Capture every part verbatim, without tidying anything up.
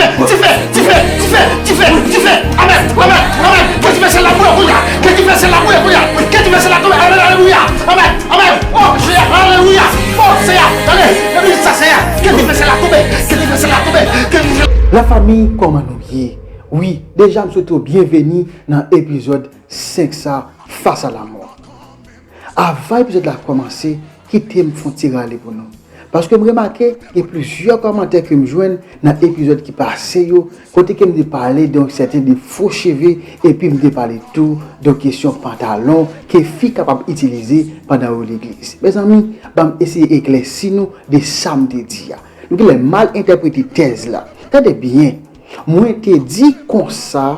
Dife, dife, dife, dife, dife. Amèn, amèn, amèn. Ke dife syèl la boule kounye a. Ke dife syèl la boule kounye a. Ke dife syèl la tonbe. Amèn, alelouya. Amèn, amèn. Oh, Jezi, alelouya. Oh, Seyè, tande. Depi sa, Seyè. Ke dife syèl la tonbe. Ke dife syèl la tonbe. Ke dife... La fanmi, kòman nou ye? Wi, deja m swete w byenveni nan epizòd senk sa, Face à la mort. Avan epizòd la kòmanse, kite m fè yon ti rale pou nou. Paske m remake gen plizyè kòmantè ke m jwenn nan epizòd ki pase yo, kote ke m te pale de yon sèten de fo cheve, epi m te pale tou de kesyon pantalon ke fi kapab itilize pandan yo legliz. Mezanmi, ban m eseye eklèsi nou de sa m te di a. Nou genlè mal entèprete tèz la. Tande byen, mwen te di konsa,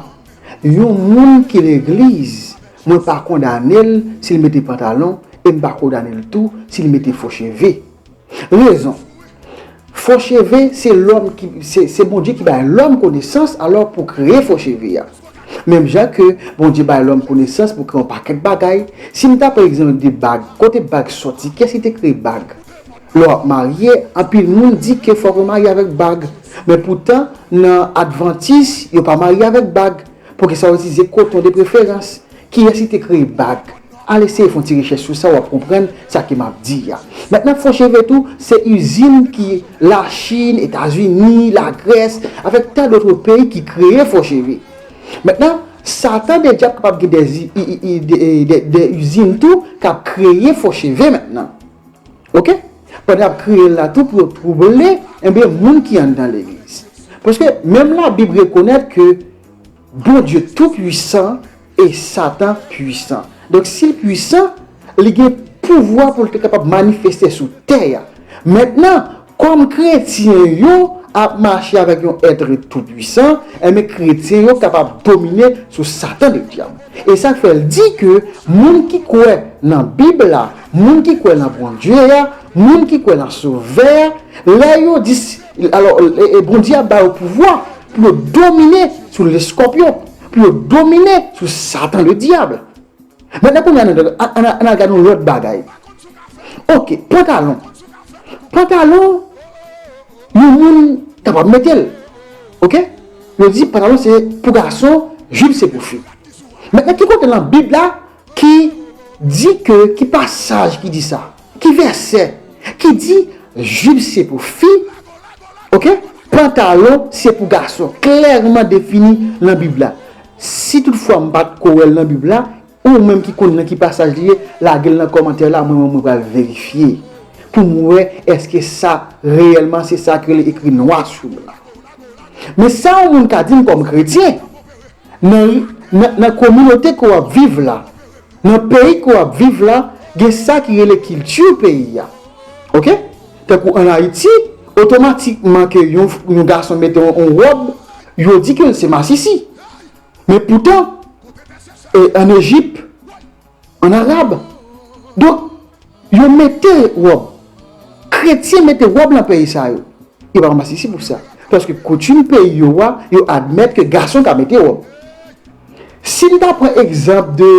yon moun ki legliz, mwen pa kondane l si l mete pantalon, e m pa kondane l tou si l mete fo cheve. Rezon, fo cheve, se lòm ki, se, se Bondye ki bay lòm konesans, alò, pou kreye fo cheve a. Menm jan ke Bondye bay lòm konesans pou kreye yon pakèt bagay, si m ta pran egzanp de bag, kote bag sòti, kiyès ki te kreye bag? Lè w ap marye, anpil moun di ke fòk yo marye avèk bag. Men poutan, nan advantis, yo pa marye avèk bag. Pou ki sa yo itilize koton de preferans. Kiyès ki te kreye bag? Al eseye fè yon ti rechèch sou sa, w ap konprann sa ke m ap di a. Mentnan, fo cheve tou, se izin ki Lachin, Etazini, Lagrès, avèk tan dòt peyi ki kreye fo cheve. Mentnan, Satan de dyab kapab gen de, i- i- i- de, de, de izin tou k ap kreye fo cheve mentnan. Oke? Pandan y ap kreye l la tou pou yo twouble, enben, moun ki anndan legliz. Paske menm Labib rekonèt ke Bondye tou pwisan e Satan pwisan. Donk, si l pwisan, li gen pouvwa pou l te kapab manifeste sou tè a. Mentnan, kòm kretyen yo ap mache avèk yon èt tou pwisan, enben, kretyen yo kapab domine sou Satan le dyab. E sa k fè l di ke moun ki kwè nan Bib la, moun ki kwè nan Bondye a, moun ki kwè nan Sovè a, lè yo di, alò, e, e Bondye ap ba yo pouvwa pou yo domine sou leskòpyon, pou yo domine sou Satan le dyab. Mentnan, kounye a, ann, ann, ann al gade yon lòt bagay. Oke, pantalon. Pantalon, yon moun kapab mete l. Oke? Yo di pantalon se pou gason, jip se pou fi. Mentnan, ki kote nan Bib la ki di ke, ki pasaj ki di sa? Ki vèsè ki di jip se pou fi, oke? Pantalon se pou gason, klèman defini nan Bib la. Si toutfwa m pa t ko wè l nan Bib la, ou menm ki konn nan ki pasaj li ye, lage l nan kòmantè la, mwen menm mwen pral verifye pou m wè èske sa reyèlman se sa ke li ekri nwa sou blan. Men sa yon moun ka di m kòm kretyen, nan, nan, nan kominote ke w ap viv la, nan peyi ke w ap viv la, gen sa ki rele kilti peyi a. Oke? Tankou ann Ayiti, otomatikman ke yon, yon gason mete yon, yon wòb, yo di ke l se masisi. Men poutan, e, ann Ejip, ann Arab. Donk, yo mete wòb. Kretyen mete wòb nan peyi sa yo. Yo pa masisi pou sa. Paske koutim peyi yo a, yo admèt ke gason ka mete wòb. Si n ta pran egzanp de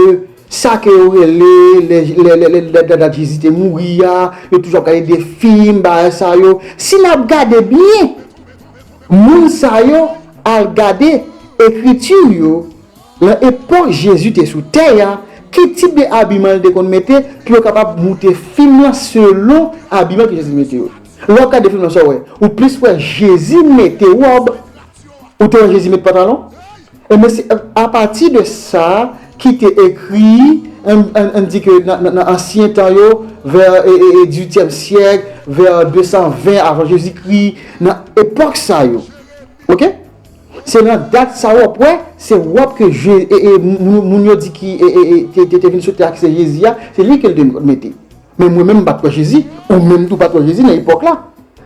sa ke yo rele lè, lè, lè, lè, lè dada Jezi te mouri a, yo toujou ap gade de fim, bagay sa yo. Si n ap gade byen, moun sa yo al gade ekriti yo, nan epòk Jezi te sou tè a, ki tip de abiman li te konn mete pou yo kapab moute fim lan selon abiman ke Jezi mete yo. Lè w ap gade fim lan, sa w wè, ou plis wè Jezi mete wòb, ou te wè Jezi met pantalon? Enben, se apati de sa ki te ekri, ann, ann, ann di ke nan, nan, nan ansyen tan yo, vè, e, e, e, dizuityèm syèk, vè de san ven avan Jezikri, nan epòk sa yo. Oke? Se nan dat sa w ap wè, se wòb ke Je-, e, e, moun, moun yo di ki, e, e, e, te, te, te vin sou tè a, ki se Jezi a, se li ke l te mete. Men mwen menm, m pa t wè Jezi, ou menm tou pa t wè Jezi nan epòk la.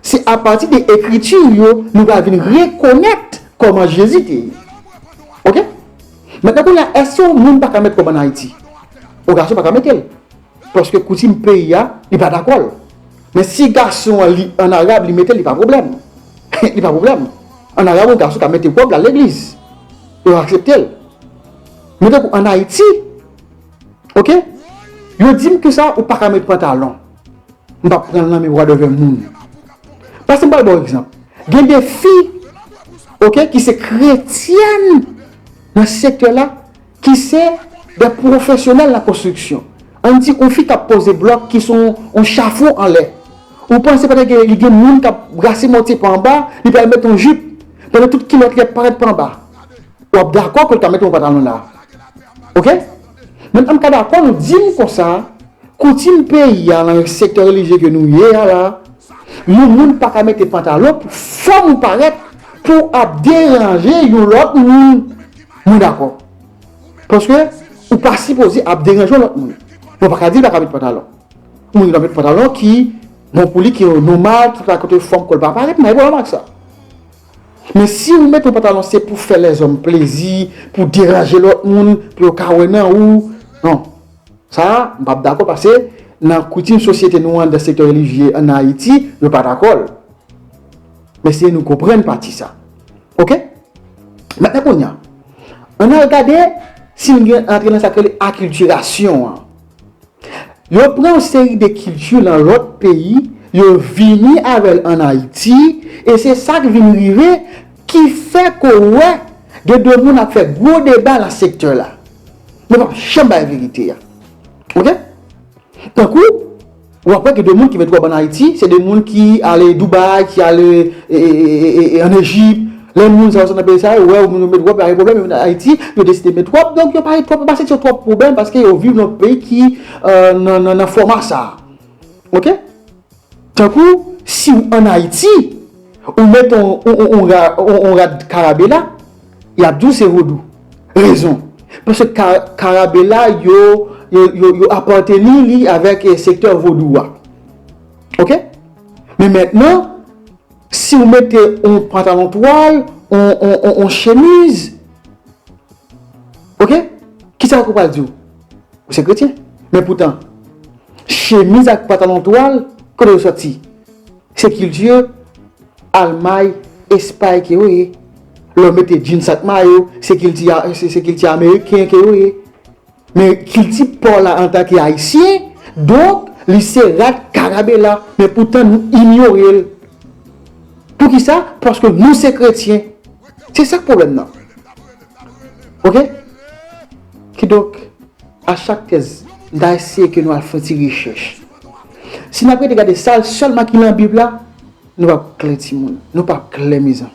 Se apati de ekriti yo, nou pral vin rekonèt kòman Jezi te ye. Oke? Mentnan, kounye a, èske yon moun pa ka met wòb ann Ayiti? Yon gason pa ka mete l. Paske koutim peyi a, li pa dakò l. Men si gason an, li, ann Arab, li mete l, li pa pwoblèm. Li pa pwoblèm. Ann Arab, yon gason ka mete wòb l al legliz. Yo aksepte l. Men tankou ann Ayiti, oke? Yo di m ke sa, ou pa ka met pantalon. M p ap pran l nan men wadòvè moun. Paske m pral ba w egzanp. Gen de fi, oke, ki se kretyèn nan sektè la, ki se de pwofesyonèl nan konstriksyon. Ann di, yon fi k ap poze blòk ki se yon, yon chafo anlè. Ou panse pandan gen, li gen moun k ap brase mòtye pa anba, li pral met yon jip, pandan tout kilòt li ap parèt pa anba. W ap dakò ke l ka met yon pantalon la. Oke? Men m ka dakò nou di m konsa, koutim peyi a, nan sektè relijye ke nou ye a la, yon moun pa ka mete pantalon pou fanm ou parèt pou ap deranje yon lòt moun. Mwen dakò. Paske ou pa sipoze ap deranje yon lòt moun. Mwen pa ka di l pa ka met pantalon. Yon moun ki ta met pantalon ki, bon, pou li ki nòmal, ki pa kote fanm kò l pa parèt, mwen gen pwoblèm ak sa. Men si ou mete yon pantalon se pou fè lèzòm plezi, pou deranje lòt moun, pou yo ka wè nan ou, non. Sa a, m p ap dakò paske nan koutim sosyete nou an, nan sektè relijye ann Ayiti, yo pa dakò l. Men se nou konprann pati sa. Oke? Mentnan kounye a, ann al gade si n gen antre nan sa k rele akiltirasyon an. Yo pran yon seri de kilti nan lòt peyi, yo vini avè l ann Ayiti, e se sa k vin rive ki fè ke w wè gen de moun ap fè gwo deba nan sektè la. Men p ap janm bay verite a. Oke? Tankou, w ap wè gen de moun ki met wòb ann Ayiti, se de moun ki ale Dubai, ki ale e, e, e, e, e, ann Ejip. Lè moun sa yo sot nan peyi sa yo, yo wè moun yo met wòb, pa gen pwoblèm, yo vin Ayiti, yo deside met wòb, donk yo pa gen twòp, yo pa santi yo twòp pwoblèm paske yo viv nan yon peyi ki euh, nan, nan, nan fòma sa a. Oke? Tankou, si w ann Ayiti, ou met on, on, on, on ra- on, on rad karabela, y ap di w se vodou. Rezon. Paske ka- karabela, yo, yo, yo, yo apateni li avèk eh, sektè vodou a. Oke? Men mentnan, si w mete on pantalon twal, on, on, on, on chemiz, oke? Kisa yo pral di w? Ou se kretyen. Men poutan, chemiz ak pantalon twal, kote yo sòti? Se kilti Almay, Espay ke yo ye. Lè w mete jeans ak mayo, se kilti, a- se, se kilti ameriken ke yo ye. Men kilti pa w la antanke ayisyen, donk, li se rad karabela, men poutan nou inyore l. Poukisa? Paske nou se kretyen. Se sa k pwoblèm nan. Oke? Kidonk, a chak tèz, m ta eseye ke nou al fè yon ti rechèch. Si n ap rete gade sa sèlman ki nan Bib la, nou p ap klè timoun, nou p ap klè mezanmi.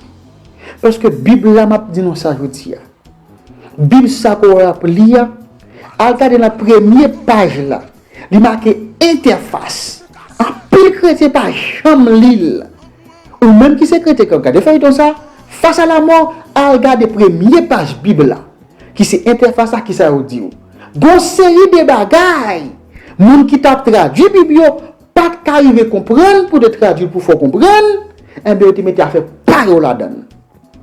Paske Bib la, m ap di nou sa jodi a. Bib sa ke w ap li a, al gade nan premye paj la. Li make entèfas. Anpil kretyen pa janm li l. Ou menm ki se kretyen k ap gade feyton sa, Fas a la mò, al gade premye paj Bib la, ki se entèfas la, kisa yo di w? Gon seri de bagay moun ki t ap tradui Bib yo pa t ka rive konprann pou te tradui l pou fè w konprann, enben yo te mete afè pa yo ladan l.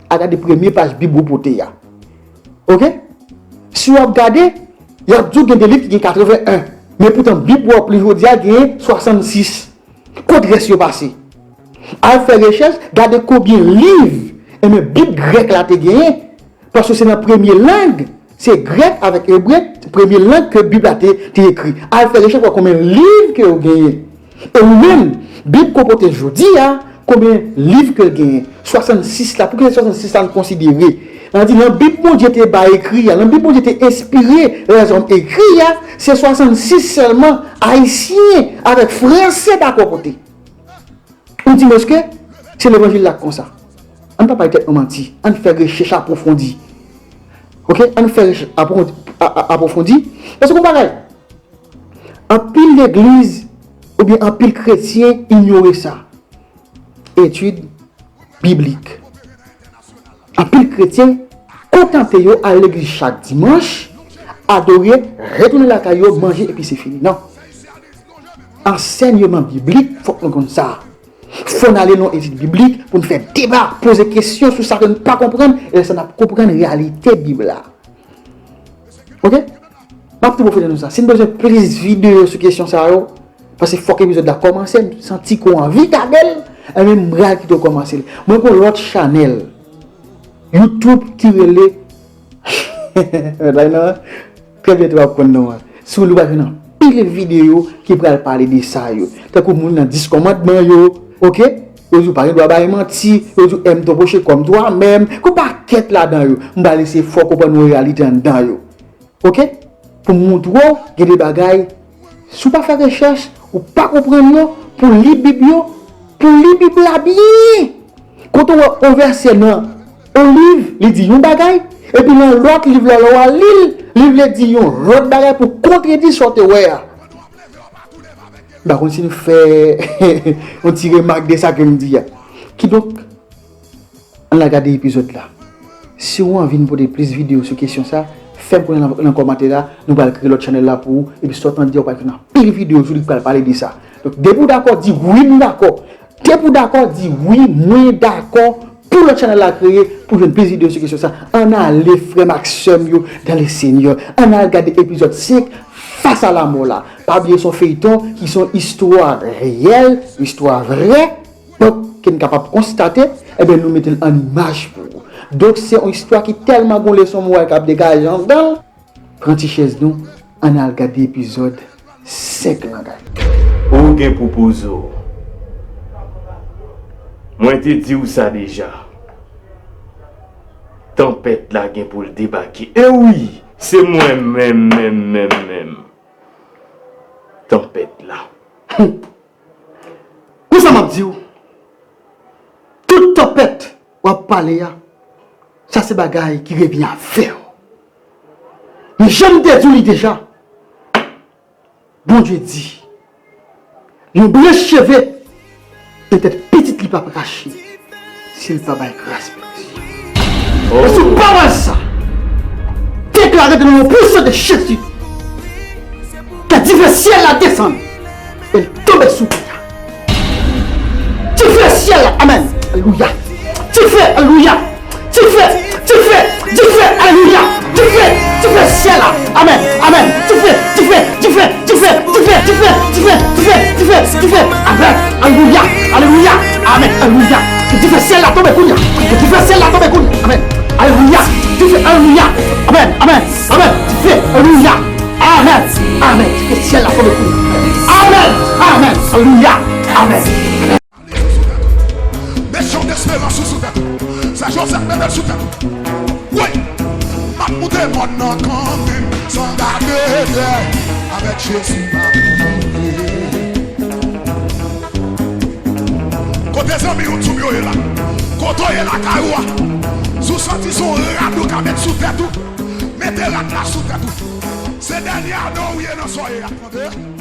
Al gade premye paj Bib ou pote a. Oke? Si w ap gade, y ap di w gen de liv ki gen katreven en, men poutan Bib w ap li jodi a genyen swasannsis. Kot rès yo pase? Al fè rechèch, gade konbyen liv, enben Bib grèk la te genyen, paske se nan premye lang, se grèk avèk ebre, premye lang ke Bib la te, te ekri. Al fè rechèch wè konbyen liv ke yo genyen. E ou menm, Bib ke w pote jodi a, konbyen liv ke l genyen? Swasannsis la, poukisa se swasannsis la n konsidere? Nan di, nan Bib Bondye te bay ekri a, nan Bib Bondye te enspire lèzòm ekri a, se swasannsis sèlman Ayisyen avèk Fransè dakò pote. Ou di mwen ke se levanjil la k konsa. Ann pa bay tèt nou manti, ann fè rechèch apwofondi. Oke? Ann fè rechèch apwofondi. Paske yon bagay, anpil legliz oubyen anpil kretyen inyore sa. Etid biblik. Anpil kretyen kontante yo al legliz chak dimanch, adore, retounen lakay yo, manje epi se fini. Non. Ansèyman biblik, fòk nou konn sa. Fò n ale nan etid biblik pou n fè deba, poze kesyon sou sa ke n pa konprann, e lè sa n ap konprann reyalite Bib la. Oke? M ap tou pwofite nou sa. Si n bezwen plis videyo sou kesyon sa yo, paske fòk epizòd la kòmanse, m santi ke w anvi gade l, enben m pral kite w kòmanse l. Mwen gen yon lòt chanèl YouTube ki rele Mèt Lay nan, trè byento w ap konn non an. Sou li w ap jwenn anpil videyo ki pral pale de sa yo. Tankou moun nan dis kòmandman yo, oke? Yo di w pa gen dwa bay manti, yo di w M to poche kòm twa menm, gon pakèt ladan yo. M pral eseye fè w konprann yon reyalite anndan yo. Oke? Pou m montre w, gen de bagay, si w pa fè rechèch, ou pa konprann yo, pou w li Bib yo, pou w li Bib la byen. Kote w wè yon vèsè nan yon liv, li di yon bagay, epi nan lòt liv la, lè w al li l, li vle di yon lòt bagay pou kontredi sa w te wè a. M pa konn si n fè yon ti remak de sa ke m di a. Kidonk, ann al gade epizòd la. Si w anvi n pote plis videyo sou kesyon sa, fè m konnen nan, nan kòmantè la, nou pral kreye lòt chanèl la pou ou, epi sa w tande a, w pral jwenn anpil videyo sou li ki pral pale de sa. Donk, depi w dakò, di wi, m dakò. Depi w dakò, di wi, mwen dakò pou lòt chanèl la kreye, pou jwenn plis videyo sou kesyon sa. Ann ale, frè m ak sè m yo, dans le Seigneur. Ann al gade epizòd senk, Face à la mort la. Pa bliye se yon feyton ki se yon istwa reyèl, istwa vrè. Donk, ke n kapab konstate, ebyen, nou mete l an imaj pou ou. Donk, se yon istwa ki tèlman gon leson moral k ap degaje anndan l. Pran ti chèz nou, ann al gade epizòd senk lan, guys. Ou gen pou poze w. Mwen te di w sa deja. Tanpèt la gen pou l debake. E wi, se mwen menm, menm, menm, menm. Tanpèt la. Hum. Konsa m ap di w, tout tanpèt w ap pale a, sa se bagay ki revyen avè w. Men jan m te di w li deja, Bondye di, yon branch cheve nan tèt pitit li p ap rache si l pa bay gras pou li. E si w pa wè sa, deklare nan non puissant de Jésus, ke dife syèl la desann e l tonbe sou tè a. Dife syèl la, amèn, alelouya. Dife, alelouya. Dife, dife, dife, alelouya. Dife, dife syèl la, amèn, amèn. Dife, dife, dife, dife, amèn, alelouya, alelouya, amèn, alelouya. Dife syèl la tonbe kounye a. Dife syèl la tonbe kounye a, amèn, alelouya. Dife, alelouya, amèn, amèn, amèn. Dife, alelouya, amèn, amèn. Dife syèl la tonbe kounye a. Amèn, amèn, alelouya, amèn. Ale sou tèt ou. Mete yon esperans ou sou tèt ou. Sè Joseph mete l sou tèt ou. Wi. M ap moute mòn nan kanmenm san gade dèyè. Avèk Jezi m ap rive. Kote zanmi ou, ti w yo ye la? Kote w ye lakay ou a? Si w santi se yon rad ou ka met sou tèt ou, mete rad la sou tèt ou. Se dènye adan w ye nan sa w ye a, tande?